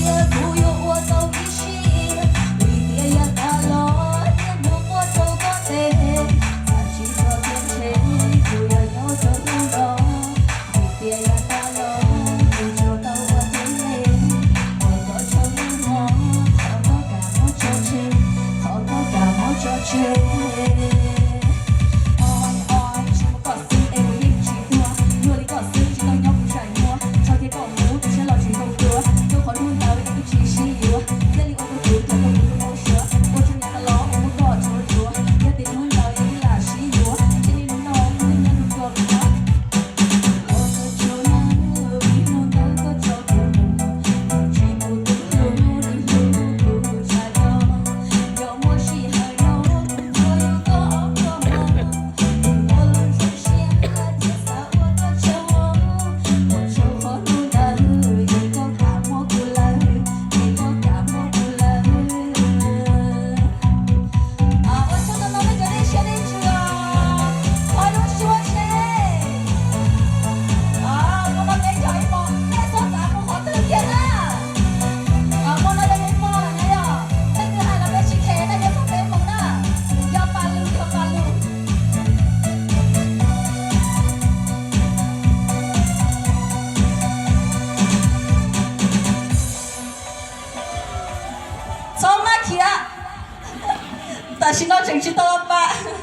Kuv yuav ua tau ib siab, vim tias yav tas los niaj hnub muab rau koj ntes, txawm tsis txog tiam ntshe kuv yuav nyob rau hnub no. Vim tias yav tas los kuv tsuas tau ua tib neeg, ua koj tsaug hnub no, thov koj kam muab tso tseg, thov koj kam muab tso tseg. Tsis muaj koj xwb es kuv yeej tsis tuag, luag li koj xwb tsis tau nyob kuv zaum muaj, tso kiag koj mus kuv siab los tsis tau tuag, rau qhov hnub ntawd es kuv tsis sib yuav, thiaj li ua rau kuv tau kuv tus npau suav, ua rau yav tas los ua muab koj tsuav tsuav, yog tias hnub ntawd es wb lam sib yuav, thiaj li hnub no wb nyob nrog koj mus. Ua tsaug ntau ntau nej cov nej siab nej ntsws os, qhov lub suab seb. Hmo no peb cog ib hmo, nej txhob xav mus qhov twg kiag na. Hmo no yog ib hmo lawm na yom, leej twg hais los peb tsis khes, nej nyob txog peb hmoov na, yog pas lug yog pas lug. Txhob maj khiav, tam sim no tseem tsis tau pab.